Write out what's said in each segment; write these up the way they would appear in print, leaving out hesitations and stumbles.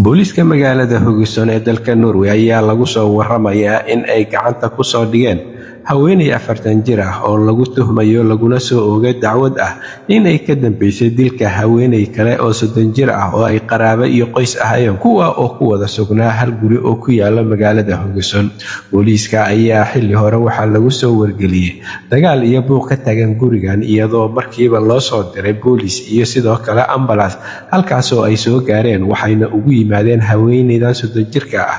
Booliiska magaalada Haugesund ee dalka Norway ayaa lagu soo waramayaa in ay gacanta ku soo dhigeen haweeney 40 jir ah oo lagu tuhmayo, laguna soo oogay dacwad ah in ay ka dambeysay dilka haweeney kale oo 30 jir ah oo ay qaraabo iyo qoys ahayeen, kuwa oo ku wada sugnaa hal guri oo ku yaala magaalada Haugesund. Booliiska ayaa xilli hore waxaa lagu soo wargeliyey dagaal iyo buuq ka taagan gurigan, iyadoo markiiba loo soo diray booliis iyo sidoo kale ambalaas, halkaasoo ay soo gaareen, waxayna ugu yimaadeen haweeneydan 30 jirka ah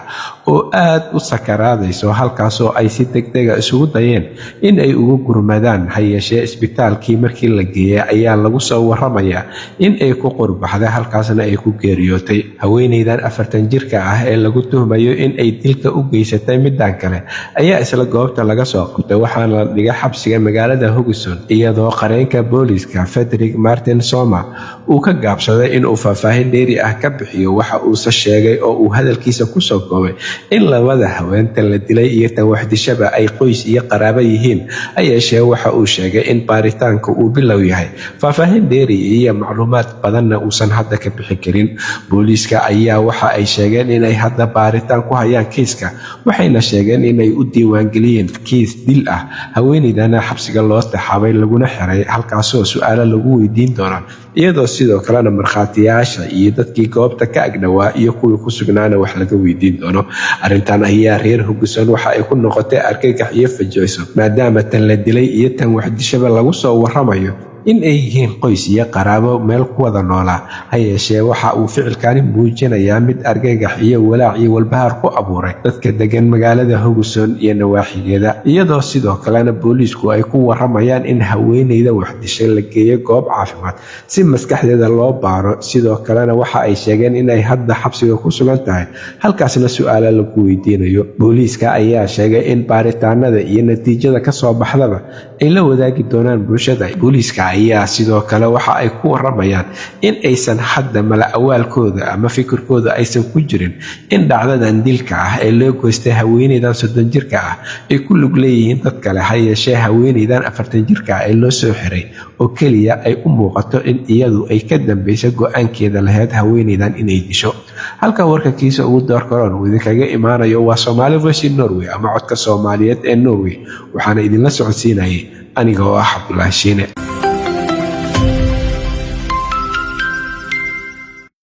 oo aad u sakaraadayso, halkaasoo ay si degdega isugu dayeen in ay ugu gurmadaan. Ha yeeshee, isbitaalkii markii la geeyay ayaa lagu soo waramayaa in ay ku qurbaxday, halkaasna ay ku geeriyootay. Haweeneydan 40 jirka ah ee lagu tuhmayo in ay dilka u geysatay middan kale ayaa isla goobta laga soo qabtay, waxaana la dhigay xabsiga magaalada Haugesund, iyadoo qareenka booliiska Fredrik Martin Soma uu ka gaabsaday inuu faahfaahin dheeri ah ka bixiyo. Waxa uuse sheegay oo uu hadalkiisa kusoo koobay in labada haweenta la dilay iyo tan waxdishaba ay qoys iyo qaraabo yihiin. Ha yeeshee, waxa uu sheegay in baaritaanka uu bilow yahay, faahfaahin dheeri iyo macluumaad badanna uusan hadda ka bixi karin. Booliiska ayaa waxa ay sheegeen inay hadda baaritaan ku hayaan kiiska, waxayna sheegeen inay u diiwaangeliyeen kiis dil ah, haweeneydana xabsiga loo taxaabay laguna xiray, halkaasoo su-aalo lagu weydiin doono, iyadoo sidoo kalena markhaatiyaasha iyo dadkii goobta ka agdhowaa iyo kuwii ku sugnaana wax laga weydiin doono. Arrintan ayaa reer Haugesund waxa ay ku noqotay argagax iyo fajiciso, maadaama tan la dilay iyo tan waxdishaba lagu soo waramayo in ay yihiin qoys iyo qaraabo meel ku wada noolaa. Ha yeeshee, waxa uu ficilkani muujinayaa mid argagax iyo walaac iyo walbahaar ku abuuray dadka degan magaalada Haugesund iyo nawaaxigeeda, iyadoo sidoo kalena booliisku ay ku waramayaan in haweeneyda waxdishay la geeyo goob caafimaad si maskaxdeeda loo baaro. Sidoo kalena waxa ay sheegeen inay hadda xabsiga ku sugan tahay, halkaasna su-aalo lagu weydiinayo. Booliiska ayaa sheegay in baaritaanada iyo natiijada kasoo baxdaba ay la wadaagi doonaan bulshada. Booliiska ayaa sidoo kale waxa ay ku waramayaan in aysan hadda mala awaalkooda ama fikirkooda aysan ku jirin in dhacdadan dilka ah ee loo goystay haweeneydan 30 jirka ah ay ku lug leeyihiin dad kale. Ha yeeshee, haweeneydan 40 jirka ah ee loo soo xiray oo keliya ay u muuqato in iyadu ay ka dambeysay go-aankeeda lahayd haweeneydan inay disho. Halka warkankiisa ugu door karoon uu idinkaga imaanayo waa Somali Voice in Norway ama Codka Soomaaliyeed ee Norway, waxaana idinla socodsiinayay aniga oo ah Cabdulaahi Shiine.